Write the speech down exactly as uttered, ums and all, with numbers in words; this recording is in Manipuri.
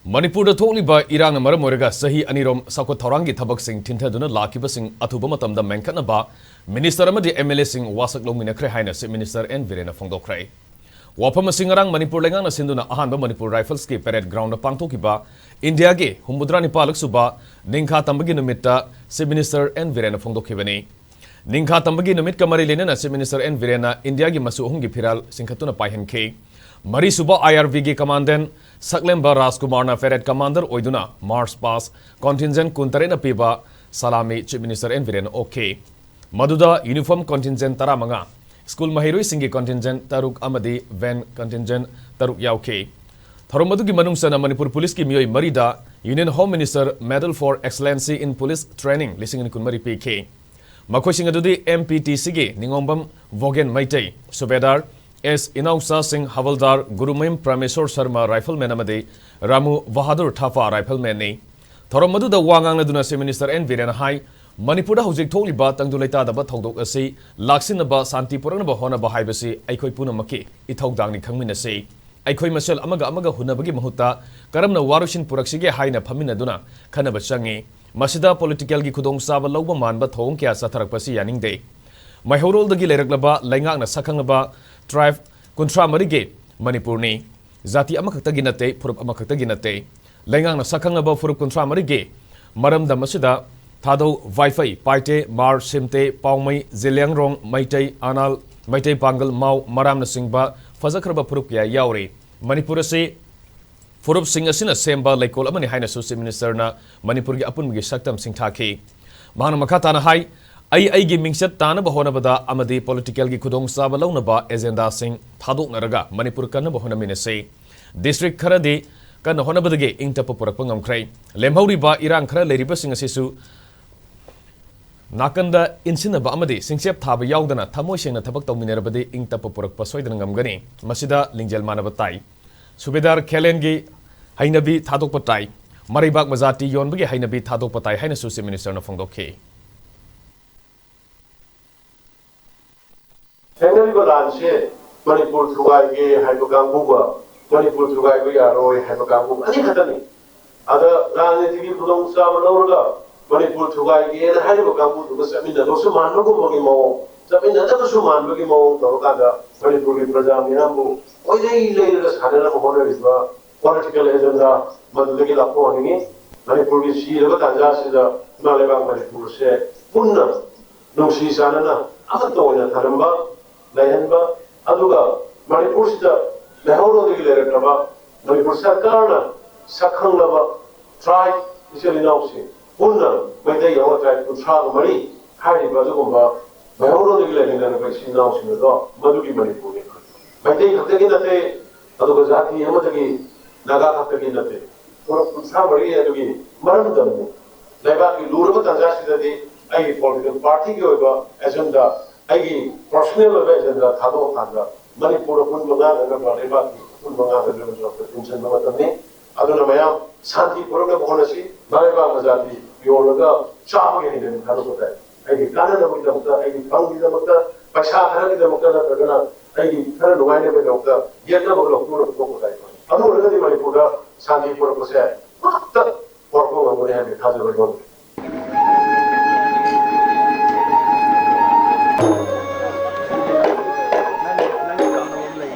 ꯃꯅꯤꯄꯨꯔꯗ ꯊꯣꯛꯂꯤꯕ ꯏꯔꯥꯡꯅ ꯃꯔꯝ ꯑꯣꯏꯔꯒ ꯆꯍꯤ ꯑꯅꯤꯔꯣꯝ ꯆꯥꯎꯈꯠ ꯊꯧꯔꯥꯡꯒꯤ ꯊꯕꯛꯁꯤꯡ ꯊꯤꯟꯊꯗꯨꯅ ꯂꯥꯛꯈꯤꯕꯁꯤꯡ ꯑꯊꯨꯕ ꯃꯇꯝꯗ ꯃꯦꯟꯈꯠꯅꯕ ꯃꯤꯅꯤꯁꯇꯔ ꯑꯃꯗꯤ ꯑꯦꯝ ꯑꯦꯜ ꯑꯦꯁꯤꯡ ꯋꯥꯁꯛ ꯂꯧꯃꯤꯟꯅꯈ꯭ꯔꯦ ꯍꯥꯏꯅ ꯆꯤꯐ ꯃꯤꯅꯤꯁꯇꯔ ꯑꯦꯟ ꯕꯤꯔꯦꯟꯅ ꯐꯣꯡꯗꯣꯛꯈ꯭ꯔꯦ꯫ ꯋꯥꯐꯝ ꯑꯁꯤ ꯉꯔꯥꯡ ꯃꯅꯤꯄꯨꯔ ꯂꯩꯉꯥꯛꯅ ꯁꯤꯟꯗꯨꯅ ꯑꯍꯥꯟꯕ ꯃꯅꯤꯄꯨꯔ ꯔꯥꯏꯐꯜꯁꯀꯤ ꯄꯦꯔꯦꯗ ꯒ꯭ꯔꯥꯎꯟꯗ ꯄꯥꯡꯊꯣꯛꯈꯤꯕ ꯏꯟꯗꯤꯌꯥꯒꯤ ꯍꯨꯝꯐꯨꯇꯔꯥ ꯅꯤꯄꯥꯜꯂꯛ ꯁꯨꯕ ꯅꯤꯡꯈꯥ ꯇꯝꯕꯒꯤ ꯅꯨꯃꯤꯠꯇ ꯆꯤꯐ ꯃꯤꯅꯤꯁꯇꯔ ꯑꯦꯟ ꯕꯤꯔꯦꯟꯅ ꯐꯣꯡꯗꯣꯛꯈꯤꯕꯅꯤ꯫ ꯅꯤꯡꯈꯥ ꯇꯝꯕꯒꯤ ꯅꯨꯃꯤꯠꯀ ꯃꯔꯤ ꯂꯩꯅꯅ ꯆꯤꯐ ꯃꯤꯅꯤꯁꯇꯔ ꯑꯦꯟ ꯕꯤꯔꯦꯟꯅ ꯏꯟꯗꯤꯌꯥꯒꯤ ꯃꯆꯨ ꯑꯍꯨꯝꯒꯤ ꯐꯤꯔꯥꯜ ꯆꯤꯡꯈꯠꯇꯨꯅ ꯄꯥꯏꯍꯟꯈꯤ꯫ ꯃꯔꯤꯁꯨꯕ ꯑꯥꯏ ꯑꯥꯔ ꯕꯤꯒꯤ ꯀꯃꯥꯟꯗꯦꯟ ꯁꯛꯂꯦꯝꯕ ꯔꯥꯖꯀꯨꯃꯥꯔꯅ ꯄꯦꯔꯦꯗ ꯀꯃꯥꯟꯗꯔ ꯑꯣꯏꯗꯨꯅ ꯃꯥꯔꯆ ꯄꯥꯁ ꯀꯣꯟꯇꯤꯟꯖꯦꯟ ꯀꯨꯟꯇꯔꯦꯠꯅ ꯄꯤꯕ ꯁꯂꯥꯃꯤ ꯆꯤꯐ ꯃꯤꯅꯤꯁꯇꯔ ꯑꯦꯟ ꯕꯤꯔꯦꯟꯅ ꯑꯣꯛꯈꯤ꯫ ꯃꯗꯨꯗ ꯌꯨꯅꯤꯐꯣꯔꯝ ꯀꯣꯟꯇꯤꯟꯖꯦꯟ ꯇꯔꯥꯃꯉꯥ, ꯁ꯭ꯀꯨꯜ ꯃꯍꯩꯔꯣꯏꯁꯤꯡꯒꯤ ꯀꯣꯟꯇꯤꯟꯖꯦꯟ ꯇꯔꯨꯛ ꯑꯃꯗꯤ ꯚꯦꯟ ꯀꯣꯟꯇꯤꯟꯖꯦꯟ ꯇꯔꯨꯛ ꯌꯥꯎꯈꯤ꯫ ꯊꯧꯔꯝ ꯑꯗꯨꯒꯤ ꯃꯅꯨꯡ ꯆꯟꯅ ꯃꯅꯤꯄꯨꯔ ꯄꯨꯂꯤꯁꯀꯤ ꯃꯤꯑꯣꯏ ꯃꯔꯤꯗ Union Home Minister Medal for Excellency in Police Training ꯂꯤꯁꯤꯡ ꯑꯅꯤ ꯀꯨꯟꯃꯔꯤ ꯄꯤꯈꯤ꯫ ꯃꯈꯣꯏꯁꯤꯡ ꯑꯗꯨꯗꯤ ꯑꯦꯝ ꯄꯤ ꯇꯤ ꯁꯤꯒꯤ ꯅꯤꯉꯣꯝꯕꯝ ꯚꯣꯒꯦꯟ ꯃꯩꯇꯩ, ꯁꯨꯕꯦꯗꯥꯔ ꯑꯦꯁ ꯏꯅꯥꯎꯆꯥꯁꯤꯡ, ꯍꯋꯜꯗꯥꯔ ꯒꯨꯔꯨꯃꯌꯨꯝ ꯄ꯭ꯔꯃꯦꯁꯣꯔ ꯁꯔꯃ ꯔꯥꯏꯐꯜꯃꯦꯟ ꯑꯃꯗꯤ ꯔꯥꯃꯨ ꯕꯍꯥꯗꯨꯔ ꯊꯥꯐꯥ ꯔꯥꯏꯐꯜꯃꯦꯟꯅꯤ꯫ ꯊꯧꯔꯝ ꯑꯗꯨꯗ ꯋꯥ ꯉꯥꯡꯂꯗꯨꯅ ꯆꯤꯐ ꯃꯤꯅꯤꯁꯇꯔ ꯑꯦꯟ ꯕꯤꯔꯦꯟꯅ ꯍꯥꯏ, ꯃꯅꯤꯄꯨꯔꯗ ꯍꯧꯖꯤꯛ ꯊꯣꯛꯂꯤꯕ ꯇꯪꯗꯨ ꯂꯩꯇꯥꯗꯕ ꯊꯧꯗꯣꯛ ꯑꯁꯤ ꯂꯥꯛꯁꯤꯟꯅꯕ, ꯁꯥꯟꯇꯤ ꯄꯨꯔꯛꯅꯕ ꯍꯣꯠꯅꯕ ꯍꯥꯏꯕꯁꯤ ꯑꯩꯈꯣꯏ ꯄꯨꯝꯅꯃꯛꯀꯤ ꯏꯊꯧꯗꯥꯡꯅꯤ, ꯈꯪꯃꯤꯟꯅꯁꯤ꯫ ꯑꯩꯈꯣꯏ ꯃꯁꯦꯜ ꯑꯃꯒ ꯑꯃꯒ ꯍꯨꯟꯅꯕꯒꯤ ꯃꯍꯨꯠꯇ ꯀꯔꯝꯅ ꯋꯥꯔꯣꯏꯁꯤꯟ ꯄꯨꯔꯛꯁꯤꯒꯦ ꯍꯥꯏꯅ ꯐꯝꯃꯤꯟꯅꯗꯨꯅ ꯈꯟꯅꯕ ꯆꯪꯏ꯫ ꯃꯁꯤꯗ ꯄꯣꯂꯤꯇꯤꯀꯦꯜꯒꯤ ꯈꯨꯗꯣꯡꯆꯥꯕ ꯂꯧꯕ ꯃꯥꯟꯕ ꯊꯧꯑꯣꯡ ꯀꯌꯥ ꯆꯠꯊꯔꯛꯄꯁꯤ ꯌꯥꯅꯤꯡꯗꯦ꯫ ꯃꯩꯍꯧꯔꯣꯜꯗꯒꯤ ꯂꯩꯔꯛꯂꯕ ꯂꯩꯉꯥꯛꯅ ꯁꯛꯈꯪꯂꯕ ꯇ꯭ꯔꯥꯏꯕ ꯀꯨꯟꯊ꯭ꯔꯥ ꯃꯔꯤꯒꯤ ꯃꯅꯤꯄꯨꯔꯅꯤ꯫ ꯖꯥꯇꯤ ꯑꯃꯈꯛꯇꯒꯤ ꯅꯠꯇꯦ, ꯐꯨꯔꯨꯞ ꯑꯃꯈꯛꯇꯒꯤ ꯅꯠꯇꯦ꯫ ꯂꯩꯉꯥꯛꯅ ꯁꯛꯈꯪꯂꯕ ꯐꯨꯔꯨꯞ ꯀꯨꯟꯊ꯭ꯔꯥ ꯃꯔꯤꯒꯤ ꯃꯔꯝꯗꯝ ꯑꯁꯤꯗ ꯊꯥꯗꯧ, ꯋꯥꯏꯐꯩ, ꯄꯥꯏꯇꯦ, ꯃꯥꯔ, ꯁꯤꯝꯇꯦ, ꯄꯥꯎꯃꯩ, ꯖꯦꯂꯤꯌꯥꯡꯔꯣꯡ, ꯃꯩꯇꯩ, ꯑꯅꯥꯜ, ꯃꯩꯇꯩ ꯄꯥꯡꯒꯜ, ꯃꯥꯎ, ꯃꯔꯥꯝꯅꯆꯤꯡꯕ ꯐꯖꯈ꯭ꯔꯕ ꯐꯨꯔꯨꯞ ꯀꯌꯥ ꯌꯥꯎꯔꯤ꯫ ꯃꯅꯤꯄꯨꯔ ꯑꯁꯤ ꯐꯨꯔꯨꯞꯁꯤꯡ ꯑꯁꯤꯅ ꯁꯦꯝꯕ ꯂꯩꯀꯣꯜ ꯑꯃꯅꯤ ꯍꯥꯏꯅꯁꯨ ꯆꯤꯐ ꯃꯤꯅꯤꯁꯇꯔꯅ ꯃꯅꯤꯄꯨꯔꯒꯤ ꯑꯄꯨꯟꯕꯒꯤ ꯁꯛꯇꯝ ꯁꯤꯡꯊꯥꯈꯤ꯫ ꯃꯍꯥꯛꯅ ꯃꯈꯥ ꯇꯥꯅ ꯍꯥꯏ, ꯑꯩ ꯑꯩꯒꯤ ꯃꯤꯡꯆꯠ ꯇꯥꯅꯕ ꯍꯣꯠꯅꯕꯗ ꯑꯃꯗꯤ ꯄꯣꯂꯤꯇꯤꯀꯦꯜꯒꯤ ꯈꯨꯗꯣꯡꯆꯥꯕ ꯂꯧꯅꯕ ꯑꯦꯖꯦꯟꯗꯥꯁꯤꯡ ꯊꯥꯗꯣꯛꯅꯔꯒ ꯃꯅꯤꯄꯨꯔ ꯀꯟꯅꯕ ꯍꯣꯠꯅꯃꯤꯟꯅꯁꯤ꯫ ꯗꯤꯁꯇ꯭ꯔꯤꯛ ꯈꯔꯗꯤ ꯀꯟꯅ ꯍꯣꯠꯅꯕꯗꯒꯤ ꯏꯪ ꯇꯞꯄ ꯄꯨꯔꯛꯄ ꯉꯝꯈ꯭ꯔꯦ꯫ ꯂꯦꯝꯍꯧꯔꯤꯕ ꯏꯔꯥꯡ ꯈꯔ ꯂꯩꯔꯤꯕꯁꯤꯡ ꯑꯁꯤꯁꯨ ꯅꯥꯀꯟꯗ ꯏꯟꯁꯤꯟꯅꯕ ꯑꯃꯗꯤ ꯁꯤꯡꯆꯦꯞ ꯊꯥꯕ ꯌꯥꯎꯗꯅ ꯊꯃꯣꯏ ꯁꯦꯡꯅ ꯊꯕꯛ ꯇꯧꯃꯤꯟꯅꯔꯕꯗꯤ ꯏꯪ ꯇꯞꯄ ꯄꯨꯔꯛꯄ ꯁꯣꯏꯗꯅ ꯉꯝꯒꯅꯤ꯫ ꯃꯁꯤꯗ ꯂꯤꯡꯖꯦꯜ ꯃꯥꯟꯅꯕ ꯇꯥꯏ꯫ ꯁꯨꯕꯦꯗꯥꯔ ꯈꯦꯂꯦꯟꯒꯤ ꯍꯩꯅꯕꯤ ꯊꯥꯗꯣꯛꯄ ꯇꯥꯏ꯫ ꯃꯔꯩꯕꯥꯛ ꯃꯖꯥꯇꯤ ꯌꯣꯟꯕꯒꯤ ꯍꯩꯅꯕꯤ ꯊꯥꯗꯣꯛꯄ ꯇꯥꯏ ꯍꯥꯏꯅꯁꯨ ꯆꯤꯐ ꯃꯤꯅꯤꯁꯇꯔꯅ ꯐꯣꯡꯗꯣꯛꯈꯤ꯫ ꯊꯦꯡꯅꯔꯤꯕ ꯂꯥꯟꯁꯦ ꯃꯅꯤꯄꯨꯔ ꯊꯨꯒꯥꯏꯒꯦ ꯍꯥꯏꯕ ꯀꯥꯡꯕꯨꯒ ꯃꯅꯤꯄꯨꯔ ꯊꯨꯒꯥꯏꯕ ꯌꯥꯔꯣꯏ ꯍꯥꯏꯕ ꯀꯥꯡꯕꯨ ꯑꯅꯤꯈꯛꯇꯅꯤ꯫ ꯑꯗ ꯔꯥꯖꯅꯤꯇꯤꯒꯤ ꯈꯨꯗꯣꯡꯆꯥꯕ ꯂꯧꯔꯒ ꯃꯅꯤꯄꯨꯔ ꯊꯨꯒꯥꯏꯒꯦꯅ ꯍꯥꯏꯔꯤꯕ ꯀꯥꯡꯕꯨꯗꯨꯒ ꯆꯠꯃꯤꯟꯅꯕꯁꯨ ꯃꯥꯟꯕꯒꯨꯝꯕꯒꯤ ꯃꯑꯣꯡ, ꯆꯠꯃꯤꯟꯅꯗꯕꯁꯨ ꯃꯥꯟꯕꯒꯤ ꯃꯑꯣꯡ ꯇꯧꯔꯀꯥꯟꯗ ꯃꯅꯤꯄꯨꯔꯒꯤ ꯄ꯭ꯔꯖꯥ ꯃꯤꯌꯥꯝꯕꯨ ꯀꯣꯏꯂꯩ ꯂꯩꯔꯒ ꯁꯥꯟꯅꯅꯕ ꯍꯣꯠꯅꯔꯤꯕ political agenda ꯃꯗꯨꯗꯒꯤ ꯂꯥꯞꯊꯣꯛꯍꯟꯅꯤꯡꯉꯤ꯫ ꯃꯅꯤꯄꯨꯔꯒꯤ ꯁꯤꯔꯕ ꯇꯥꯟꯖꯥꯁꯤꯗ ꯏꯃꯥ ꯂꯩꯕꯥꯛ ꯃꯅꯤꯄꯨꯔꯁꯦ ꯄꯨꯟꯅ ꯅꯨꯡꯁꯤ ꯆꯥꯟꯅꯅ ꯑꯃꯠꯇ ꯑꯣꯏꯅ ꯊꯝꯂꯝꯕ, ꯂꯩꯍꯟꯕ, ꯑꯗꯨꯒ ꯃꯅꯤꯄꯨꯔꯁꯤꯗ ꯃꯩꯍꯧꯔꯣꯟꯗꯒꯤ ꯂꯩꯔꯛꯂꯕ ꯃꯅꯤꯄꯨꯔ ꯁꯔꯀꯥꯔꯅ ꯁꯛꯈꯪꯂꯕ tribe ꯏꯆꯤꯜ ꯏꯅꯥꯎꯁꯤꯡ ꯄꯨꯟꯅ ꯃꯩꯇꯩ ꯌꯥꯎꯅ tribe ꯀꯨꯟꯊ꯭ꯔꯥꯒ ꯃꯔꯤ ꯍꯥꯏꯔꯤꯕ ꯑꯗꯨꯒꯨꯝꯕ ꯃꯩꯍꯧꯔꯣꯟꯗꯒꯤ ꯂꯩꯃꯤꯟꯅꯔꯕ ꯏꯆꯤꯜ ꯏꯅꯥꯎꯁꯤꯡ ꯑꯗꯣ ꯃꯗꯨꯒꯤ ꯃꯅꯤꯄꯨꯔꯅꯤ꯫ ꯃꯩꯇꯩ ꯈꯛꯇꯒꯤ ꯅꯠꯇꯦ, ꯑꯗꯨꯒ ꯖꯥꯇꯤ ꯑꯃꯗꯒꯤ ꯅꯥꯒꯥ ꯈꯛꯇꯒꯤ ꯅꯠꯇꯦ꯫ ꯄꯨꯔꯛ ꯀꯨꯟꯊ꯭ꯔꯥ ꯃꯔꯤ ꯑꯗꯨꯒꯤ ꯃꯔꯝꯗꯅꯤ꯫ ꯂꯩꯕꯥꯛꯀꯤ ꯂꯨꯔꯕ ꯇꯥꯟꯖꯥꯁꯤꯗꯗꯤ ꯑꯩꯒꯤ political partyꯒꯤ ꯑꯣꯏꯕ agenda, ꯑꯩꯒꯤ personal ꯑꯣꯏꯕ agenda ꯊꯥꯗꯣꯛꯑꯀꯥꯟꯗ ꯃꯅꯤꯄꯨꯔ ꯑꯄꯨꯟꯕ ꯉꯥꯛꯅꯅꯕ, ꯂꯩꯕꯥꯛꯀꯤ ꯑꯄꯨꯟꯕ ꯉꯥꯛꯅꯅꯕ ꯇꯤꯟꯁꯤꯟꯕ ꯃꯇꯝꯅꯤ꯫ ꯑꯗꯨꯅ ꯃꯌꯥꯝ ꯁꯥꯟꯇꯤ ꯄꯨꯔꯛꯅꯕ ꯍꯣꯠꯅꯁꯤ꯫ ꯃꯥ ꯂꯩꯕꯥꯛ ꯃꯖꯥꯇꯤ ꯌꯣꯜꯂꯒ ꯆꯥꯕꯒꯤ ꯍꯩꯅꯕꯤ ꯊꯥꯗꯣꯛꯄ ꯇꯥꯏ꯫ ꯑꯩꯒꯤ ꯀꯥꯟꯅꯅꯕꯒꯤꯗꯃꯛꯇ, ꯑꯩꯒꯤ ꯐꯪꯒꯤꯗꯃꯛꯇ, ꯄꯩꯁꯥ ꯈꯔꯒꯤꯗꯃꯛꯇ ꯅꯠꯇ꯭ꯔꯒꯅ ꯑꯩꯒꯤ ꯈꯔ ꯅꯨꯡꯉꯥꯏꯅꯕꯒꯤꯗꯃꯛꯇ ꯌꯦꯠꯅꯕ ꯂꯧꯊꯣꯛꯅꯕ ꯊꯣꯛꯄ ꯇꯥꯏ꯫ ꯑꯗꯨ ꯑꯣꯏꯔꯒꯗꯤ ꯃꯅꯤꯄꯨꯔꯗ ꯁꯥꯟꯇꯤ ꯄꯨꯔꯛꯄꯁꯦ ꯑꯃꯠꯇ ꯄꯨꯔꯛꯄ ꯉꯝꯒꯅꯤ ꯍꯥꯏꯕꯒꯤ ꯊꯥꯖꯕ ꯑꯩꯉꯣꯟꯗ ꯂꯩ꯫